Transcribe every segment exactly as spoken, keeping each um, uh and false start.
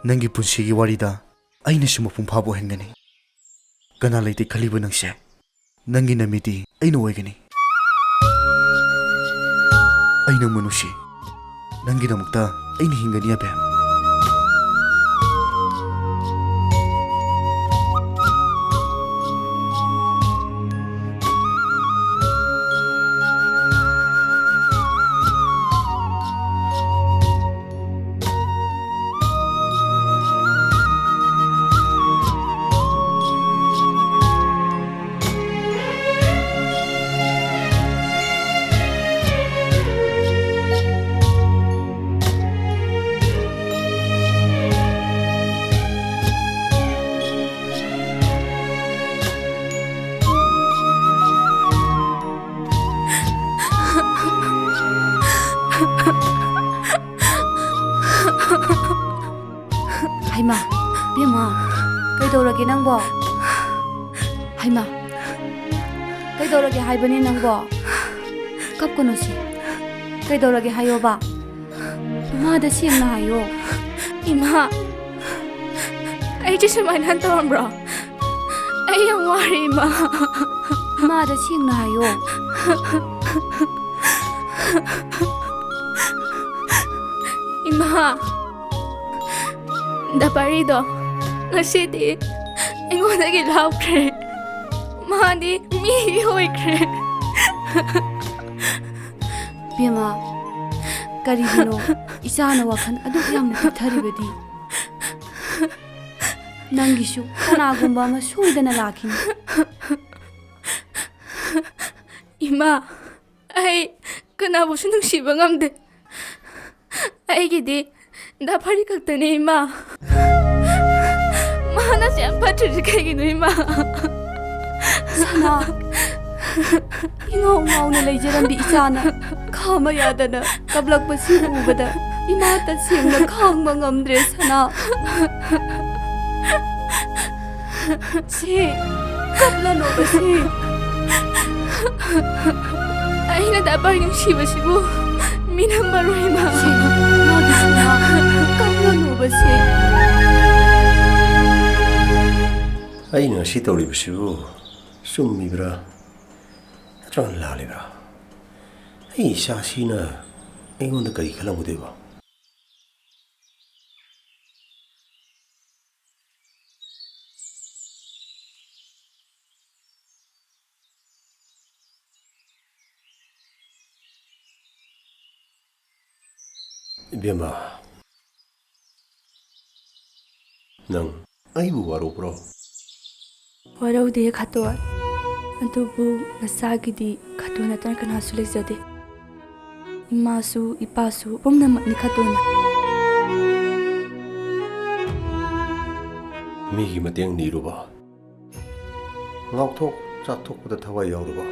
ꯅꯪꯒꯤ ꯄꯨꯟꯁꯤꯒꯤ ꯋꯥꯔꯤꯗ ꯑꯩꯅꯁꯨ ꯃꯄꯨꯡ ꯐꯥꯕ ꯑꯣꯏꯍꯟꯒꯅꯤ꯫ ꯀꯅꯥ ꯂꯩꯇꯦ ꯈꯜꯂꯤꯕ ꯅꯪꯁꯦ? ꯅꯪꯒꯤ ꯅꯃꯤꯠꯇꯤ ꯑꯩꯅ ꯑꯣꯏꯒꯅꯤ꯫ ꯑꯩ ꯅꯪꯕꯨ ꯅꯨꯡꯁꯤ꯫ ꯅꯪꯒꯤꯗꯃꯛꯇ ꯑꯩꯅ ꯍꯤꯡꯒꯅꯤ, ꯑꯕꯦꯝ꯫ ꯍꯩꯃꯥ, ꯏꯕꯦꯝꯃ, ꯀꯩꯗꯧꯔꯒꯦ ꯅꯪꯕꯣ? ꯍꯩꯃꯥ, ꯀꯩꯗꯧꯔꯒꯦ ꯍꯥꯏꯕꯅꯦ ꯅꯪꯕꯣ? ꯀꯞꯀꯅꯨꯁꯦ꯫ ꯀꯩꯗꯧꯔꯒꯦ ꯍꯥꯏꯌꯣꯕ? ꯏꯃꯥꯗ ꯁꯦꯡꯅ ꯍꯥꯏꯌꯣ꯫ ꯏꯃꯥ, ꯑꯩꯁꯦ ꯁꯨꯃꯥꯏꯅ ꯇꯧꯔꯝꯕ꯭ꯔꯣ? ꯑꯩ ꯌꯥꯝ ꯋꯥꯔꯦ, ꯏꯃꯥ꯫ ꯏꯃꯥꯗ ꯁꯦꯡꯅ ꯍꯥꯏꯌꯣ꯫ ꯏꯃꯥ, ꯗꯥ ꯄꯥꯔꯤꯗꯣ ꯉꯁꯤꯗꯤ ꯑꯩꯉꯣꯟꯗꯒꯤ ꯂꯥꯞꯈ꯭ꯔꯦ꯫ ꯃꯥꯗꯤ ꯃꯤ ꯑꯣꯏꯈ꯭ꯔꯦ꯫ ꯏꯕꯦꯝꯃ, ꯀꯔꯤꯒꯤꯅꯣ ꯏꯆꯥꯅ ꯋꯥꯈꯜ ꯑꯗꯨꯛ ꯌꯥꯝꯅ ꯄꯤꯛꯊꯔꯤꯕꯗꯤ? ꯅꯪꯒꯤꯁꯨ ꯀꯅꯥꯒꯨꯝꯕ ꯑꯃ ꯁꯣꯏꯗꯅ ꯂꯥꯛꯈꯤꯅꯤ꯫ ꯏꯃꯥ, ꯑꯩ ꯀꯅꯥꯕꯨꯁꯨ ꯅꯨꯡꯁꯤꯕ ꯉꯝꯗꯦ꯫ ꯑꯩꯒꯤꯗꯤ ꯗꯥ ꯄꯥꯔꯤ ꯈꯛꯇꯅꯦ, ꯏꯃꯥ꯫ ꯃꯥꯅ ꯑꯁꯨꯛ ꯌꯥꯝ ꯐꯠꯇ꯭ꯔꯤꯁꯦ ꯀꯩꯒꯤꯅꯣ, ꯏꯃꯥ? ꯁꯅꯥ, ꯏꯉꯥꯎ ꯉꯥꯎꯅ ꯂꯩꯖꯔꯝꯕꯤ ꯏꯆꯥꯅ ꯈꯥꯝꯕ ꯌꯥꯗꯅ ꯀꯞꯂꯛꯄꯁꯤ ꯎꯕꯗ ꯏꯃꯥ ꯇꯁꯦꯡꯅ ꯈꯥꯡꯕ ꯉꯝꯗ꯭ꯔꯦ, ꯁꯅꯥ꯫ ꯁꯤ, ꯀꯞꯂꯅꯣꯕ ꯁꯤ꯫ ꯑꯩꯅ ꯗꯥ ꯄꯥꯔꯤ ꯅꯨꯡꯁꯤꯕꯁꯤꯕꯨ ꯃꯤꯅꯝꯕꯔꯣ, ꯏꯃꯥ? ꯁꯤ, ꯃꯥꯒꯤ ꯁꯅꯥ, ꯀꯞꯂꯅꯣꯕ꯫ ꯑꯩꯅ ꯉꯁꯤ ꯇꯧꯔꯤꯕꯁꯤꯕꯨ ꯆꯨꯝꯃꯤꯕ꯭ꯔꯥ ꯅꯠꯇ꯭ꯔꯒ ꯂꯥꯜꯂꯤꯕ꯭ꯔꯥ? ꯑꯩ ꯏꯆꯥꯁꯤꯅ ꯑꯩꯉꯣꯟꯗ ꯀꯔꯤ ꯈꯜꯂꯝꯒꯗꯣꯏꯕ? ꯏꯕꯦꯝꯃ, ꯅꯪ ꯑꯩꯕꯨ ꯋꯥꯔꯧꯕ꯭ꯔꯣ? ꯋꯥꯔꯧꯗꯦ ꯈꯥꯇꯣꯟ, ꯑꯗꯨꯕꯨ ꯅꯆꯥꯒꯤꯗꯤ ꯈꯥꯇꯣꯟ ꯅꯠꯇꯅ ꯀꯅꯥꯁꯨ ꯂꯩꯖꯗꯦ꯫ ꯏꯃꯥꯁꯨ ꯏꯄꯥꯁꯨ ꯄꯨꯝꯅꯃꯛꯅꯤ ꯈꯥꯇꯣꯟꯅ꯫ ꯃꯤꯒꯤ ꯃꯇꯦꯡ ꯅꯤꯔꯨꯕ, ꯉꯥꯎꯊꯣꯛ ꯆꯥꯊꯣꯛꯄꯗ ꯊꯋꯥꯏ ꯌꯥꯎꯔꯨꯕ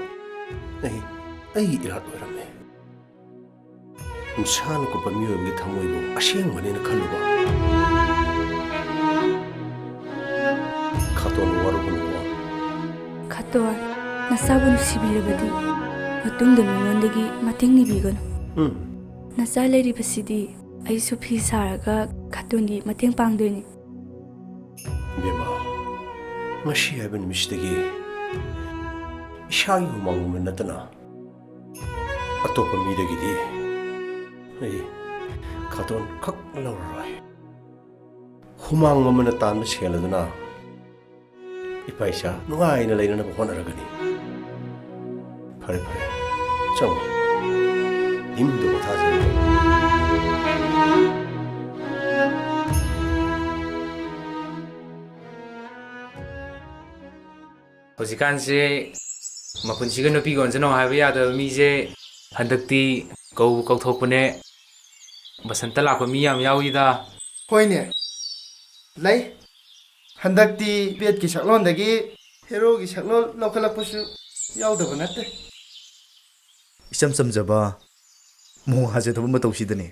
ꯑꯩ, ꯑꯩꯒꯤ ꯏꯔꯥꯠ ꯑꯣꯏꯔꯝꯃꯦ꯫ ꯏꯁꯥꯅ ꯀꯨꯞꯄ ꯃꯤꯑꯣꯏꯕꯒꯤ ꯊꯃꯣꯏꯕꯨ ꯑꯁꯦꯡꯕꯅꯦꯅ ꯈꯜꯂꯨꯕ꯫ ꯈꯥꯇꯣꯟ, ꯋꯥꯔꯧꯒꯅꯨꯀꯣ꯫ ꯈꯥꯇꯣꯟ, ꯅꯆꯥꯕꯨ ꯅꯨꯡꯁꯤꯕꯤꯔꯕꯗꯤ ꯃꯇꯨꯡꯗ ꯃꯤꯉꯣꯟꯗꯒꯤ ꯃꯇꯦꯡ ꯅꯤꯕꯤꯒꯅꯨ꯫ ꯎꯝ꯫ ꯅꯆꯥ ꯂꯩꯔꯤꯕꯁꯤꯗꯤ ꯑꯩꯁꯨ ꯐꯤ ꯁꯥꯔꯒ ꯈꯥꯇꯣꯟꯒꯤ ꯃꯇꯦꯡ ꯄꯥꯡꯗꯣꯏꯅꯤ꯫ ꯏꯕꯦꯝꯃ, ꯉꯁꯤ ꯍꯥꯏꯕ ꯅꯨꯃꯤꯠꯁꯤꯗꯒꯤ ꯏꯁꯥꯒꯤ ꯍꯨꯃꯥꯡ ꯃꯃꯜ ꯅꯠꯇꯅ ꯑꯇꯣꯞꯄ ꯃꯤꯗꯒꯤꯗꯤ ꯑꯩ ꯈꯥꯇꯣꯟ ꯈꯛ ꯂꯧꯔꯔꯣꯏ꯫ ꯍꯨꯃꯥꯡ ꯃꯃꯜꯅ ꯇꯥꯟꯕ ꯁꯦꯜ ꯑꯗꯨꯅ ꯏꯄꯥ ꯏꯆꯥ ꯅꯨꯡꯉꯥꯏꯅ ꯂꯩꯅꯅꯕ ꯍꯣꯠꯅꯔꯒꯅꯤ꯫ ꯐꯔꯦ, ꯐꯔꯦ, ꯆꯪꯉꯣ꯫ ꯏꯃꯨꯡꯗ ꯄꯣꯊꯥꯖꯔꯣ꯫ ꯍꯧꯖꯤꯛꯀꯥꯟꯁꯦ ꯃꯄꯨꯟꯁꯤꯒ ꯅꯨꯄꯤꯒ ꯑꯣꯟꯖꯅꯧ ꯍꯥꯏꯕ ꯌꯥꯗꯕ ꯃꯤꯁꯦ ꯍꯟꯗꯛꯇꯤ ꯀꯧꯕꯨ ꯀꯧꯊꯣꯛꯄꯅꯦ꯫ ꯕꯁꯟꯇ ꯂꯥꯛꯄ ꯃꯤ ꯌꯥꯝ ꯌꯥꯎꯏꯗ꯫ ꯍꯣꯏꯅꯦ, ꯂꯩ꯫ ꯍꯟꯗꯛꯇꯤ ꯄꯦꯠꯀꯤ ꯁꯛꯂꯣꯟꯗꯒꯤ ꯍꯦꯔꯣꯒꯤ ꯁꯛꯂꯣꯟ ꯂꯧꯈꯠꯂꯛꯄꯁꯨ ꯌꯥꯎꯗꯕ ꯅꯠꯇꯦ꯫ ꯏꯆꯝ ꯆꯝꯖꯕ, ꯃꯣꯍ ꯍꯥꯖꯗꯕ ꯃꯇꯧꯁꯤꯗꯅꯦ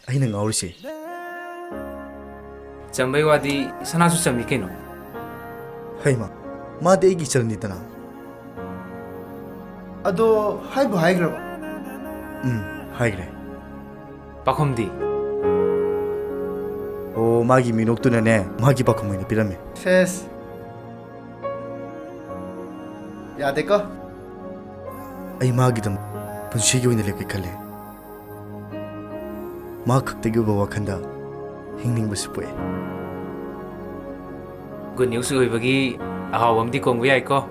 ꯑꯩꯅ ꯉꯥꯎꯔꯤꯁꯦ꯫ ꯆꯝꯕꯩ ꯋꯥꯗꯤ ꯁꯅꯥꯁꯨ ꯆꯝꯃꯤ ꯀꯩꯅꯣ꯫ ꯍꯩꯃ, ꯃꯥꯗꯤ ꯑꯩꯒꯤ ꯏꯆꯜꯅꯤꯗꯅ꯫ ꯑꯗꯣ ꯍꯥꯏꯕꯨ ꯍꯥꯏꯈ꯭ꯔꯕ? ꯎꯝ, ꯍꯥꯏꯈ꯭ꯔꯦ꯫ ꯄꯥꯈꯨꯝꯗꯤ? ꯑꯣ, ꯑꯣ, ꯃꯥꯒꯤ ꯃꯤꯅꯣꯛꯇꯨꯅꯅꯦ, ꯃꯥꯒꯤ ꯄꯥꯎꯈꯨꯝ ꯑꯣꯏꯅ ꯄꯤꯔꯝꯃꯦ꯫ ꯁꯦꯁ꯫ ꯌꯥꯗꯦꯀꯣ? ꯑꯩ ꯃꯥꯒꯤꯗꯃꯛ ꯄꯨꯟꯁꯤꯒꯤ ꯑꯣꯏꯅ ꯂꯦꯞꯀꯦ ꯈꯜꯂꯦ꯫ ꯃꯥ ꯈꯛꯇꯒꯤ ꯑꯣꯏꯕ ꯋꯥꯈꯜꯗ ꯍꯤꯡꯅꯤꯡꯕꯁꯨ ꯄꯣꯛꯑꯦ꯫ Good news ꯑꯣꯏꯕꯒꯤ ꯑꯍꯥꯎꯕ ꯑꯃꯗꯤ ꯀꯣꯡꯕ ꯌꯥꯏꯀꯣ?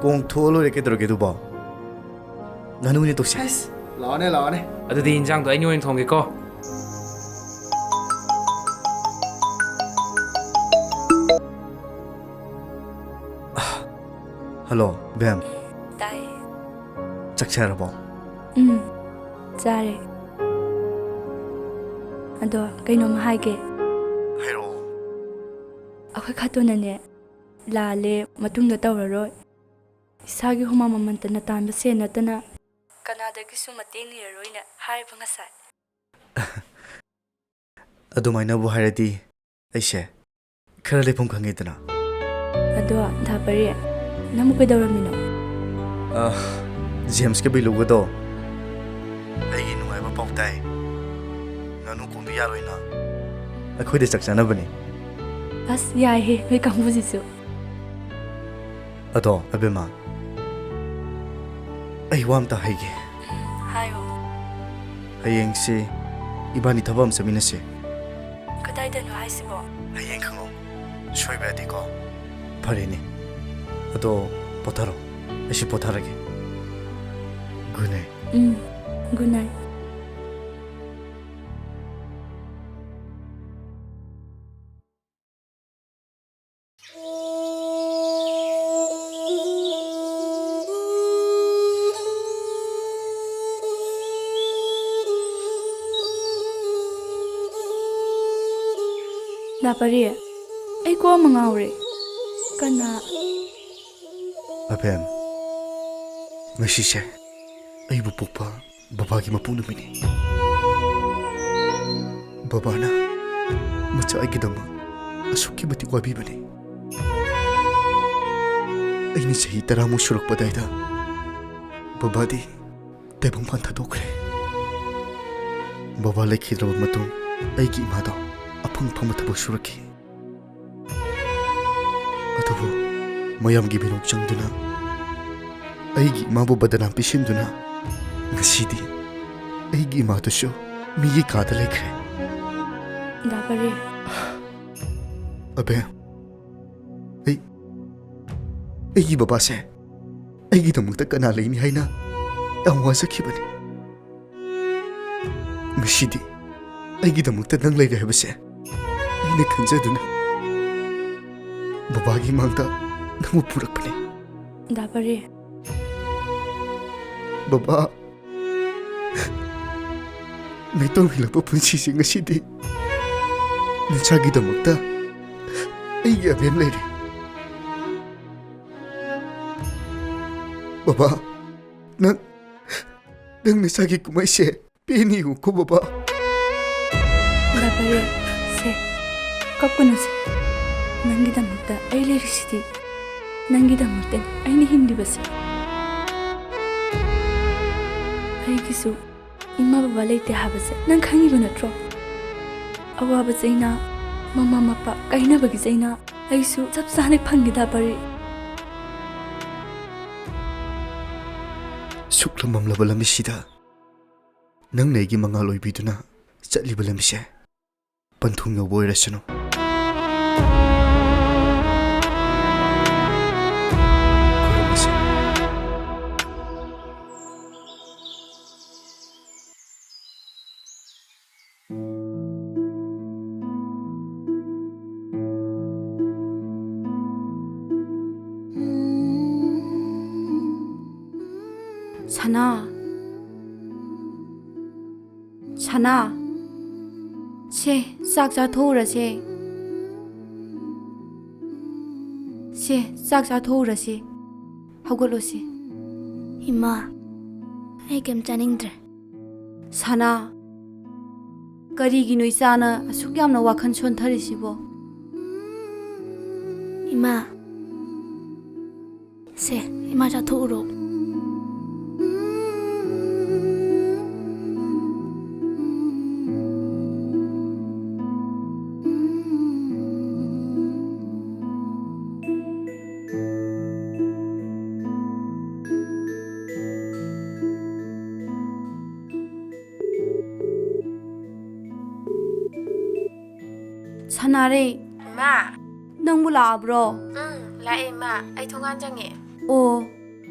ꯀꯣꯡ ꯊꯣꯛꯑ ꯂꯣꯏꯔꯦ, ꯀꯩꯗꯧꯔꯒꯦ ꯑꯗꯨꯕꯣ? ꯉꯥꯅꯨꯅꯦ ꯇꯧꯁꯦ꯫ ꯑꯁ, ꯂꯥꯛꯑꯣꯅꯦ, ꯂꯥꯛꯑꯣꯅꯦ꯫ ꯑꯗꯨꯗꯤ ꯏꯟꯖꯥꯡꯗꯣ ꯑꯩꯅ ꯑꯣꯏꯅ ꯊꯣꯡꯒꯦꯀꯣ꯫ ꯍꯜꯂꯣ, ꯕꯦꯝ꯫ ꯇꯥꯏ꯫ ꯆꯥꯛ ꯆꯥꯔꯕꯣ? ꯎꯝ, ꯆꯥꯔꯦ꯫ ꯑꯗꯣ ꯀꯩꯅꯣꯝ ꯍꯥꯏꯒꯦ꯫ ꯍꯥꯏꯔꯛꯑꯣ꯫ ꯑꯩꯈꯣꯏ ꯈꯠꯇꯨꯅꯅꯦ, ꯂꯥꯜꯂꯦ, ꯃꯇꯨꯡꯗ ꯇꯧꯔꯔꯣꯏ꯫ ꯏꯁꯥꯒꯤ ꯍꯨꯃꯥꯡ ꯃꯃꯟꯇꯅ ꯇꯥꯟꯕ ꯁꯦꯟ ꯅꯠꯇꯅ ꯀꯅꯥꯗꯒꯤꯁꯨ ꯃꯇꯦꯡ ꯅꯤꯔꯔꯣꯏꯅ ꯍꯥꯏꯕ ꯉꯁꯥꯏ꯫ ꯑꯗꯨꯃꯥꯏꯅꯕꯨ ꯍꯥꯏꯔꯗꯤ ꯑꯩꯁꯦ ꯈꯔ ꯂꯩꯐꯝ ꯈꯪꯉꯦꯗꯅ꯫ ꯑꯗꯣ ꯙꯥꯄꯔꯤ, ꯅꯪꯕꯨ ꯀꯩꯗꯧꯔꯝꯃꯤꯅꯣ? ꯑ, ꯖꯦꯝꯁꯀ ꯕꯤꯂꯨꯒꯗꯣ ꯑꯩꯒꯤ ꯅꯨꯡꯉꯥꯏꯕ ꯄꯥꯎ ꯇꯥꯏ꯫ ꯉꯥꯅꯨ ꯀꯣꯡꯕ ꯌꯥꯔꯣꯏꯅ ꯑꯩꯈꯣꯏꯗ ꯆꯥꯛ ꯆꯥꯅꯕꯅꯤ꯫ ꯑꯁ, ꯌꯥꯏꯍꯦ, ꯅꯣꯏ ꯀꯥꯡꯕꯨꯁꯤꯁꯨ꯫ ꯑꯗꯣ, ꯑꯕꯦꯝꯃ, ꯑꯩ ꯋꯥ ꯑꯝꯇ ꯍꯥꯏꯒꯦ꯫ ꯎꯝ, ꯍꯥꯏꯌꯣ꯫ ꯍꯌꯦꯡꯁꯦ ꯏꯕꯥꯅꯤ ꯊꯕꯛ ꯑꯃ ꯆꯠꯃꯤꯟꯅꯁꯦ꯫ ꯀꯗꯥꯏꯗꯅꯣ ꯍꯥꯏꯁꯤꯕꯣ? ꯍꯌꯦꯡ ꯈꯪꯉꯣ꯫ ꯁꯣꯏꯕ ꯌꯥꯗꯦꯀꯣ? ꯐꯔꯦꯅꯦ꯫ ꯑꯗꯣ, ꯄꯣꯊꯥꯔꯣ꯫ ꯑꯩꯁꯨ ꯄꯣꯊꯥꯔꯒꯦ꯫ Good night꯫ ꯎꯝ, good night꯫ ꯂꯥꯄꯔꯤ, ꯑꯩ ꯀꯣꯛ ꯑꯃ ꯉꯥꯎꯔꯦ꯫ ꯀꯅꯥ? ꯑꯕꯦꯝ, ꯉꯁꯤꯁꯦ ꯑꯩꯕꯨ ꯄꯣꯛꯄ ꯕꯕꯥꯒꯤ ꯃꯄꯣꯛ ꯅꯨꯃꯤꯠꯅꯤ꯫ ꯕꯕꯥꯅ ꯃꯆꯥ ꯑꯩꯒꯤꯗꯃꯛ ꯑꯁꯨꯛꯀꯤ ꯃꯇꯤꯛ ꯋꯥꯕꯤꯕꯅꯤ꯫ ꯑꯩꯅ ꯆꯍꯤ ꯇꯔꯥꯃꯨꯛ ꯁꯨꯔꯛꯄꯗꯥꯏꯗ ꯕꯕꯥꯗꯤ ꯇꯥꯏꯕꯪꯄꯥꯟ ꯊꯥꯗꯣꯛꯈ꯭ꯔꯦ꯫ ꯕꯕꯥ ꯂꯩꯈꯤꯗ꯭ꯔꯕ ꯃꯇꯨꯡ ꯑꯩꯒꯤ ꯏꯃꯥꯗꯣ ꯑꯐꯪ ꯑꯐꯪꯕ ꯊꯕꯛ ꯁꯨꯔꯛꯈꯤ꯫ ꯑꯗꯨꯕꯨ ꯃꯌꯥꯝꯒꯤ ꯃꯤꯅꯣꯛ ꯆꯪꯗꯨꯅ ꯑꯩꯒꯤ ꯏꯃꯥꯕꯨ ꯕꯗꯅꯥꯝ ꯄꯤꯁꯤꯟꯗꯨꯅ ꯉꯁꯤꯗꯤ ꯑꯩꯒꯤ ꯏꯃꯥꯗꯨꯁꯨ ꯃꯤꯒꯤ ꯀꯥꯗ ꯂꯩꯈ꯭ꯔꯦ꯫ ꯗꯥ ꯄꯔꯦ꯫ ꯑꯕꯦꯝ, ꯑꯩ, ꯑꯩꯒꯤ ꯕꯕꯥꯁꯦ ꯑꯩꯒꯤꯗꯃꯛꯇ ꯀꯅꯥ ꯂꯩꯅꯤ ꯍꯥꯏꯅ ꯌꯥꯝ ꯋꯥꯖꯈꯤꯕꯅꯤ꯫ ꯉꯁꯤꯗꯤ ꯑꯩꯒꯤꯗꯃꯛꯇ ꯅꯪ ꯂꯩꯔꯦ ꯍꯥꯏꯕꯁꯦ ꯑꯩꯅ ꯈꯟꯖꯗꯨꯅ ꯕꯕꯥꯒꯤ ꯃꯥꯡꯗ ꯅꯪꯕꯨ ꯄꯨꯔꯛꯄꯅꯦ꯫ ꯗꯥ ꯄꯔꯦ꯫ ꯕꯕꯥ, ꯃꯤꯇꯣꯝ ꯍꯤꯜꯂꯛꯄ ꯄꯨꯟꯁꯤꯁꯦ ꯉꯁꯤꯗꯤ ꯅꯆꯥꯒꯤꯗꯃꯛꯇ ꯑꯩꯒꯤ ꯑꯕꯦꯝ ꯂꯩꯔꯦ꯫ ꯕꯕꯥ, ꯅꯪ, ꯅꯪ ꯅꯆꯥꯒꯤ ꯀꯨꯝꯍꯩꯁꯦ ꯄꯦꯟꯅ ꯌꯦꯡꯉꯨꯀꯣ ꯕꯕꯥ꯫ ꯗꯥ ꯄꯔꯦ, ꯁꯦ, ꯀꯞꯀꯅꯨꯁꯦ꯫ ꯅꯪꯒꯤꯗꯃꯛꯇ ꯑꯩ ꯂꯩꯔꯤꯁꯤꯗꯤ꯫ ꯅꯪꯒꯤꯗꯃꯛꯇꯅꯤ ꯑꯩꯅ ꯍꯤꯡꯂꯤꯕꯁꯦ꯫ ꯑꯩꯒꯤꯁꯨ ꯏꯃꯥ ꯕꯕꯥ ꯂꯩꯇꯦ ꯍꯥꯏꯕꯁꯦ ꯅꯪ ꯈꯪꯉꯤꯕ ꯅꯠꯇ꯭ꯔꯣ? ꯑꯋꯥꯕ ꯆꯩꯅꯥ, ꯃꯃꯥ ꯃꯄꯥ ꯀꯥꯏꯅꯕꯒꯤ ꯆꯩꯅꯥ ꯑꯩꯁꯨ ꯆꯞ ꯆꯥꯅ ꯐꯪꯉꯤ ꯗꯥ ꯄꯔꯦ꯫ ꯁꯨꯛꯂꯝꯃꯝꯂꯕ ꯂꯝꯕꯤꯁꯤꯗ ꯅꯪꯅ ꯑꯩꯒꯤ ꯃꯉꯥꯜ ꯑꯣꯏꯕꯤꯗꯨꯅ ꯆꯠꯂꯤꯕ ꯂꯝꯕꯤꯁꯦ ꯄꯟꯊꯨꯡ ꯌꯧꯕ ꯑꯣꯏꯔꯁꯅꯨ꯫ ꯈꯨꯔꯨꯝꯃꯁꯤ꯫ ꯁꯅꯥ, ꯁꯅꯥ, ꯁꯦ, ꯆꯥꯛ ꯆꯥꯊꯣꯛꯎꯔꯁꯦ꯫ ꯁꯦ, ꯆꯥꯛ ꯆꯥꯊꯣꯛꯎꯔꯁꯦ꯫ ꯍꯧꯒꯠꯂꯣꯁꯦ꯫ ꯏꯃꯥ, ꯑꯩ ꯀꯩꯝ ꯆꯥꯅꯤꯡꯗ꯭ꯔꯦ꯫ ꯁꯅꯥ, ꯀꯔꯤꯒꯤꯅꯣ ꯏꯆꯥꯅ ꯑꯁꯨꯛ ꯌꯥꯝꯅ ꯋꯥꯈꯜ ꯁꯣꯟꯊꯔꯤꯁꯤꯕꯣ? ꯏꯃꯥ, ꯁꯦ, ꯏꯃꯥ ꯆꯥꯊꯣꯛꯎꯔꯣ꯫ ꯁꯅꯥꯔꯩ꯫ ꯏꯃꯥ꯫ ꯅꯪꯕꯨ ꯂꯥꯛꯑꯕ꯭ꯔꯣ? ꯎꯝ, ꯂꯥꯛꯑꯦ, ꯏꯃꯥ꯫ ꯑꯩ ꯊꯣꯡꯒꯥꯟ ꯆꯪꯉꯦ꯫ ꯑꯣ,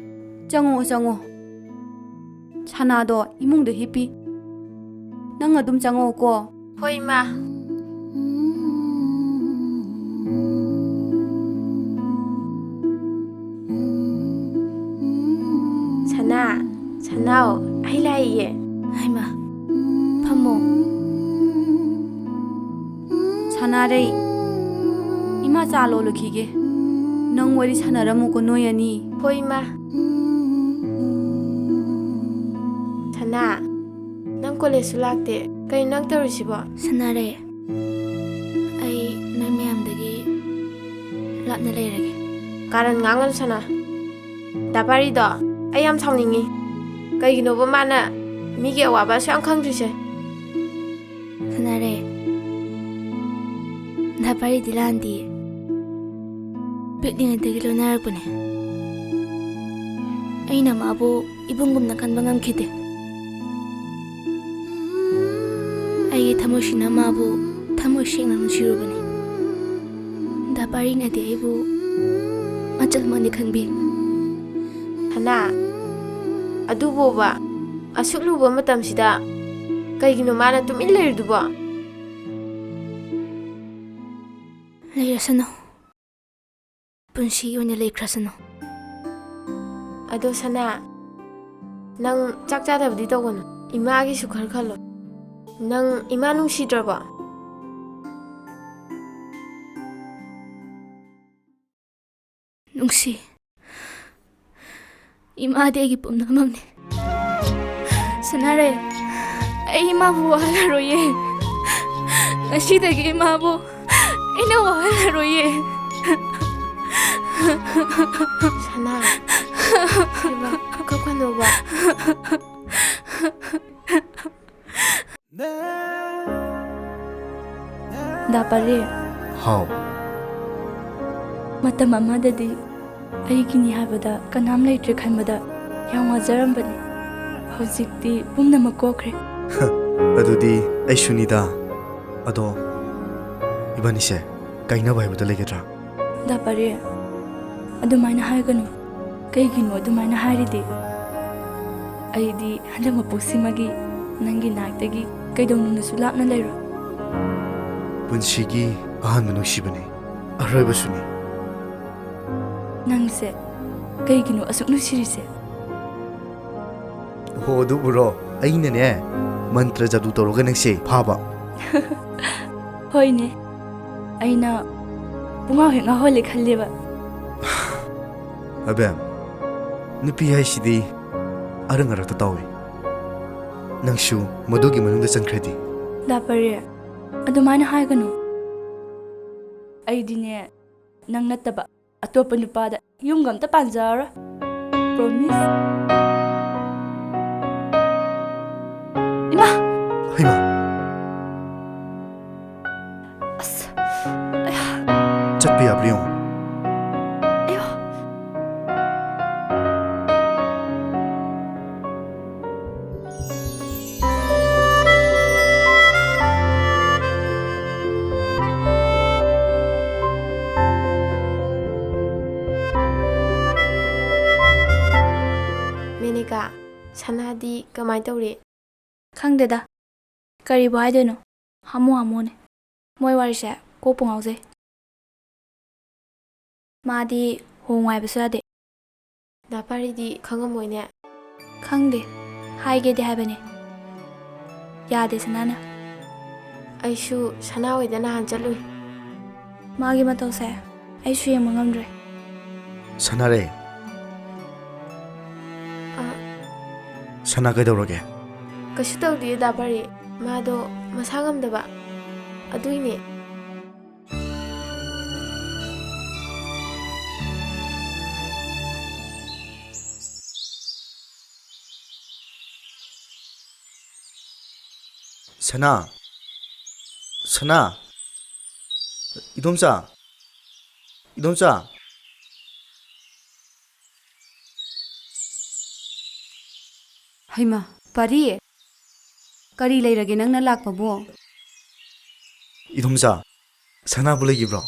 ꯆꯪꯉꯣ, ꯆꯪꯉꯣ꯫ ꯁꯅꯥꯗꯣ ꯏꯃꯨꯡꯗ ꯍꯤꯞꯄꯤ꯫ ꯅꯪ ꯑꯗꯨꯝ ꯆꯪꯉꯛꯑꯣꯀꯣ꯫ ꯍꯣꯏ, ꯏꯃꯥ꯫ ꯁꯅꯥ, ꯁꯅꯥꯎ, ꯑꯩ ꯂꯥꯛꯏꯌꯦ꯫ ꯍꯩꯃꯥ, ꯐꯝꯃꯣ꯫ ꯁꯅꯥꯔꯩ, ꯏꯃꯥ ꯆꯥ ꯂꯣꯜꯂꯨꯈꯤꯒꯦ꯫ ꯅꯪ ꯋꯥꯔꯤ ꯁꯥꯟꯅꯔꯝꯃꯨꯀꯣ, ꯅꯣꯏ ꯑꯅꯤ꯫ ꯍꯣꯏ, ꯏꯃꯥ꯫ ꯁꯅꯥ, ꯅꯪ ꯀꯣꯂꯦꯖꯁꯨ ꯂꯥꯛꯇꯦ꯫ ꯀꯩꯅꯣ ꯅꯪ ꯇꯧꯔꯤꯁꯤꯕꯣ? ꯁꯅꯥꯔꯩ, ꯑꯩ ꯅꯣꯏ ꯃꯌꯥꯝꯗꯒꯤ ꯂꯥꯞꯅ ꯂꯩꯔꯒꯦ꯫ ꯀꯥꯔꯟ ꯉꯥꯡꯒꯅꯨ, ꯁꯅꯥ꯫ ꯗꯥ ꯄꯥꯔꯤꯗꯣ ꯑꯩ ꯌꯥꯝ ꯁꯥꯎꯅꯤꯡꯉꯤ꯫ ꯀꯩꯒꯤꯅꯣꯕ ꯃꯥꯅ ꯃꯤꯒꯤ ꯑꯋꯥꯕ ꯑꯁꯨꯛ ꯌꯥꯝ ꯈꯪꯗ꯭ꯔꯤꯁꯦ? ꯁꯅꯥꯔꯩ, ꯗꯥ ꯄꯥꯔꯤꯗꯤ ꯂꯥꯟꯗꯤꯌꯦ꯫ ꯄꯤꯛꯂꯤꯉꯩꯗꯒꯤ ꯂꯣꯏꯅꯔꯛꯄꯅꯦ꯫ ꯑꯩꯅ ꯃꯥꯕꯨ ꯏꯕꯨꯡꯒꯨꯝꯅ ꯈꯟꯕ ꯉꯝꯈꯤꯗꯦ꯫ ꯑꯩꯒꯤ ꯊꯃꯣꯏꯁꯤꯅ ꯃꯥꯕꯨ ꯊꯃꯣꯏ ꯁꯦꯡꯅ ꯅꯨꯡꯁꯤꯔꯨꯕꯅꯤ꯫ ꯗꯥ ꯄꯥꯔꯤꯅꯗꯤ ꯑꯩꯕꯨ ꯃꯆꯜꯃꯛꯅꯤ ꯈꯟꯕꯤ꯫ ꯍꯅꯥ, ꯑꯗꯨꯕꯨꯕ, ꯑꯁꯨꯛ ꯂꯨꯕ ꯃꯇꯝꯁꯤꯗ ꯀꯩꯒꯤꯅꯣ ꯃꯥꯅ ꯇꯨꯃꯤꯟ ꯂꯩꯔꯤꯗꯨꯕꯣ? ꯂꯩꯔꯁꯅꯨ꯫ ꯄꯨꯟꯁꯤ ꯑꯣꯏꯅ ꯂꯩꯈ꯭ꯔꯁꯅꯨ꯫ ꯑꯗꯣ ꯁꯅꯥ, ꯅꯪ ꯆꯥꯛ ꯆꯥꯗꯕꯗꯤ ꯇꯧꯒꯅꯨ꯫ ꯏꯃꯥꯒꯤꯁꯨ ꯈꯔ ꯈꯜꯂꯣ꯫ ꯅꯪ ꯏꯃꯥ ꯅꯨꯡꯁꯤꯗ꯭ꯔꯕꯣ? ꯅꯨꯡꯁꯤ꯫ ꯏꯃꯥꯗꯤ ꯑꯩꯒꯤ ꯄꯨꯝꯅꯃꯛꯅꯤ꯫ ꯁꯅꯥꯔꯩ, ꯑꯩ ꯏꯃꯥꯕꯨ ꯋꯥꯍꯜꯂꯔꯣꯏꯌꯦ꯫ ꯉꯁꯤꯗꯒꯤ ꯏꯃꯥꯕꯨ ꯑꯩꯅ ꯋꯥꯍꯜꯂꯔꯣꯏꯌꯦ꯫ ꯁꯅꯥ, ꯏꯃꯥ, ꯀꯞꯀꯅꯣꯕ꯫ ꯗꯥ ꯄꯥꯔꯤ꯫ ꯍꯥꯎ꯫ ꯃꯇꯝ ꯑꯃꯗꯗꯤ ꯑꯩꯒꯤꯅꯤ ꯍꯥꯏꯕꯗ ꯀꯅꯥꯝ ꯂꯩꯇ꯭ꯔꯦ ꯈꯟꯕꯗ ꯌꯥꯝ ꯋꯥꯖꯔꯝꯕꯅꯤ꯫ ꯍꯧꯖꯤꯛꯇꯤ ꯄꯨꯝꯅꯃꯛ ꯀꯣꯛꯈ꯭ꯔꯦ꯫ ꯑꯗꯨꯗꯤ ꯑꯩꯁꯨꯅꯤꯗ꯫ ꯑꯗꯣ ꯏꯕꯥꯅꯤꯁꯦ ꯀꯥꯏꯅꯕ ꯍꯥꯏꯕꯗꯣ ꯂꯩꯒꯗ꯭ꯔꯥ? ꯗꯥ ꯄꯔꯦ, ꯑꯗꯨꯃꯥꯏꯅ ꯍꯥꯏꯒꯅꯨ꯫ ꯀꯩꯒꯤꯅꯣ ꯑꯗꯨꯃꯥꯏꯅ ꯍꯥꯏꯔꯤꯗꯤ? ꯑꯩꯗꯤ ꯍꯟꯗꯛ ꯃꯄꯣꯛꯁꯤꯃꯒꯤ ꯅꯪꯒꯤ ꯅꯥꯛꯇꯒꯤ ꯀꯩꯗꯧꯅꯨꯡꯗꯁꯨ ꯂꯥꯞꯅ ꯂꯩꯔꯣꯏ꯫ ꯄꯨꯟꯁꯤꯒꯤ ꯑꯍꯥꯟꯕ ꯅꯨꯡꯁꯤꯕꯅꯤ, ꯑꯔꯣꯏꯕꯁꯨꯅꯤ꯫ ꯅꯪꯁꯦ ꯀꯩꯒꯤꯅꯣ ꯑꯁꯨꯛ ꯅꯨꯡꯁꯤꯔꯤꯁꯦ? ꯍꯣ, ꯑꯗꯨꯕꯨꯔꯣ? ꯑꯩꯅꯅꯦ, ꯃꯟꯇ꯭ꯔ ꯖꯥꯗꯨ ꯇꯧꯔꯒ ꯅꯪꯁꯦ ꯐꯥꯕ꯫ ꯍꯣꯏꯅꯦ, ꯑꯩꯅ ꯄꯨꯡꯉꯥꯎ ꯍꯦꯛ ꯉꯥꯎꯍꯜꯂꯦ ꯈꯜꯂꯦꯕ꯫ ꯑꯕꯦꯝ, ꯅꯨꯄꯤ ꯍꯥꯏꯁꯤꯗꯤ ꯑꯔꯪ ꯑꯔꯛꯇ ꯇꯥꯎꯏ꯫ ꯅꯪꯁꯨ ꯃꯗꯨꯒꯤ ꯃꯅꯨꯡꯗ ꯆꯟꯈ꯭ꯔꯗꯤ? ꯗꯥ ꯄꯔꯦ, ꯑꯗꯨꯃꯥꯏꯅ ꯍꯥꯏꯒꯅꯨ꯫ ꯑꯩꯗꯤꯅꯦ, ꯅꯪ ꯅꯠꯇꯕ ꯑꯇꯣꯞꯄ ꯅꯨꯄꯥꯗ ꯌꯨꯝꯒ ꯑꯝꯇ ꯄꯥꯟꯖꯔꯔꯣꯏ꯫ Promise꯫ ꯏꯃꯥ! ꯍꯩꯃꯥ! ꯑꯁ! ꯑꯌꯥ! ꯆꯠꯄ ꯌꯥꯕ꯭ꯔꯥ ꯌꯦꯡꯉꯣ꯫ ꯑꯌꯣ! ꯃꯦꯅꯦꯀꯥ, ꯁꯅꯥꯗꯤ ꯀꯃꯥꯏ ꯇꯧꯔꯤ? ꯈꯪꯗꯦꯗ, ꯀꯔꯤꯕꯨ ꯍꯥꯏꯗꯣꯏꯅꯣ? ꯍꯥꯃꯨ ꯍꯥꯃꯨꯅꯦ꯫ ꯃꯣꯏ ꯋꯥꯔꯤꯁꯦ ꯀꯣꯛꯄꯨ ꯉꯥꯎꯖꯩ꯫ ꯃꯥꯗꯤ ꯍꯣꯡꯉꯨ ꯍꯥꯏꯕꯁꯨ ꯌꯥꯗꯦ꯫ ꯗꯥ ꯄꯥꯔꯤꯗꯤ ꯈꯪꯉꯝꯃꯣꯏꯅꯦ꯫ ꯈꯪꯗꯦ, ꯍꯥꯏꯒꯦꯗꯤ ꯍꯥꯏꯕꯅꯦ꯫ ꯌꯥꯗꯦ ꯁꯅꯥꯅ꯫ ꯑꯩꯁꯨ ꯁꯅꯥ ꯍꯣꯏꯗ ꯅꯍꯥꯟ ꯆꯠꯂꯨꯏ꯫ ꯃꯥꯒꯤ ꯃꯇꯧꯁꯦ ꯑꯩꯁꯨ ꯌꯦꯡꯕ ꯉꯝꯗ꯭ꯔꯦ꯫ ꯁꯅꯥꯔꯦ꯫ ꯑ꯫ ꯁꯅꯥ ꯀꯩꯗꯧꯔꯒꯦ? ꯀꯩꯁꯨ ꯇꯧꯗꯤꯌꯦ ꯗꯥ ꯄꯥꯔꯤ꯫ ꯃꯥꯗꯣ ꯃꯁꯥ ꯉꯝꯗꯕ꯫ ꯑꯗꯨꯏꯅꯦ꯫ ꯁꯅꯥ! ꯁꯅꯥ! ꯏꯗꯣꯝꯆꯥ! ꯏꯗꯣꯝꯆꯥ! ꯍꯩꯃꯥ, ꯄꯥꯔꯤ! ꯀꯔꯤ ꯂꯩꯔꯒꯦ ꯅꯪꯅ ꯂꯥꯛꯄꯕꯨ? ꯏꯗꯣꯝꯆꯥ, ꯁꯅꯥꯕꯨ ꯂꯩꯈꯤꯕ꯭ꯔꯣ?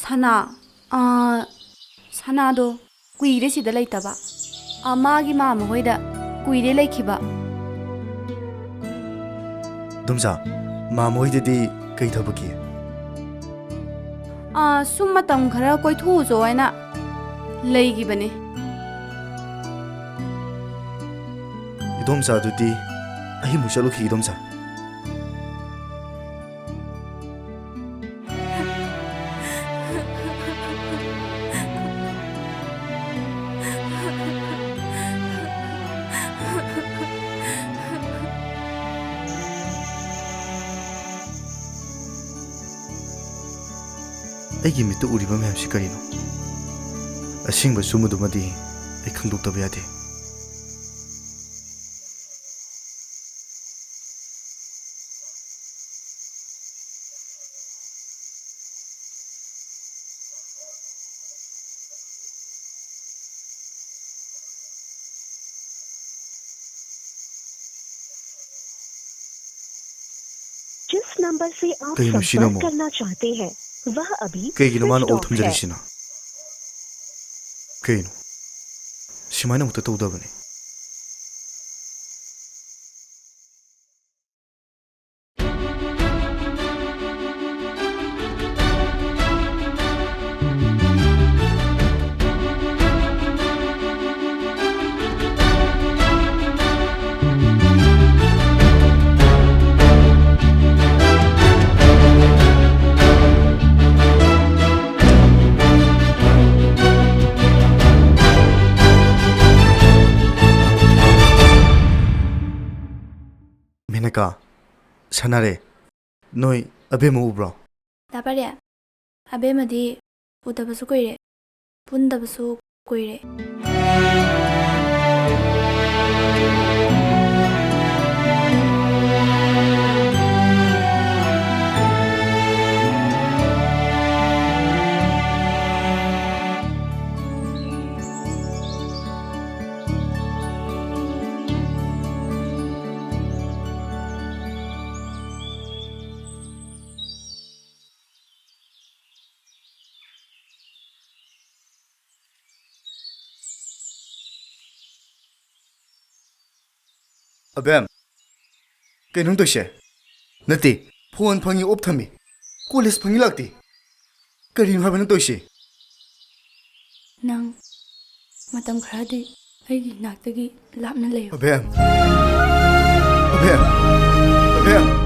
ꯁꯅꯥ? ꯑꯥ, ꯁꯅꯥꯗꯣ ꯀꯨꯏꯔꯦ ꯁꯤꯗ ꯂꯩꯇꯕ꯫ ꯑꯥ, ꯃꯥꯒꯤ ꯃꯥꯝꯃ ꯍꯣꯏꯗ ꯀꯨꯏꯔꯦ ꯂꯩꯈꯤꯕ꯫ ꯏꯗꯣꯝꯆꯥ, ꯃꯥꯝꯃ ꯍꯣꯏꯗꯗꯤ ꯀꯩ ꯊꯕꯛꯀꯤ? ꯑꯥ, ꯁꯨꯝ ꯃꯇꯝ ꯈꯔ ꯀꯣꯏꯊꯣꯛꯎꯆꯣ ꯍꯥꯏꯅ ꯂꯩꯈꯤꯕꯅꯦ꯫ ꯏꯗꯣꯝꯆꯥ, ꯑꯗꯨꯗꯤ ꯑꯩ ꯑꯃꯨꯛ ꯆꯠꯂꯨꯈꯤꯒꯦ, ꯏꯗꯣꯝꯆꯥ꯫ ꯑꯩꯒꯤ ꯃꯤꯠꯇ ꯎꯔꯤꯕ ꯃꯌꯥꯝꯁꯤ ꯀꯔꯤꯅꯣ? ꯑꯁꯦꯡꯕ ꯑꯆꯨꯝꯕꯗꯨꯃꯗꯤ ꯑꯩ ꯈꯪꯗꯣꯛꯇꯕ ꯌꯥꯗꯦ꯫ जिस नंबर से आप ꯀꯩꯅꯣ ꯁꯤꯅ संपर्क ꯑꯃꯨꯛ? करना चाहते हैं, वह अभी ꯀꯩꯒꯤꯅꯣ ꯃꯥꯅ switched off off है। ꯊꯝꯖꯔꯤꯁꯤꯅ? ꯀꯩꯅꯣ? ꯁꯨꯃꯥꯏꯅ ꯑꯃꯨꯛꯇ ꯇꯧꯗꯕꯅꯤ꯫ ꯃꯦꯅꯀꯥ, ꯁꯥꯟꯅꯔꯦ꯫ ꯅꯣꯏ ꯑꯕꯦꯝꯃ ꯎꯕ꯭ꯔꯣ? ꯗꯥ ꯄꯥꯔꯦ, ꯑꯕꯦꯝꯃꯗꯤ ꯎꯗꯕꯁꯨ ꯀꯨꯏꯔꯦ, ꯄꯨꯟꯗꯕꯁꯨ ꯀꯨꯏꯔꯦ꯫ ꯑꯕꯦꯝ, ꯀꯩꯅꯣ ꯅꯪ ꯇꯧꯏꯁꯦ? ꯅꯠꯇꯦ, ꯐꯣꯟ ꯐꯪꯉꯤ ꯑꯣꯐ ꯊꯝꯃꯤ, ꯀꯣꯂꯦꯖ ꯐꯪꯉꯤ ꯂꯥꯛꯇꯦ꯫ ꯀꯔꯤꯅꯣ ꯍꯥꯏꯕ ꯅꯪ ꯇꯧꯏꯁꯦ? ꯅꯪ ꯃꯇꯝ ꯈꯔꯗꯤ ꯑꯩꯒꯤ ꯏꯅꯥꯛꯇꯒꯤ ꯂꯥꯞꯅ ꯂꯩꯌꯨ꯫ ꯑꯕꯦꯝ, ꯑꯕꯦꯝ, ꯑꯕꯦꯝ꯫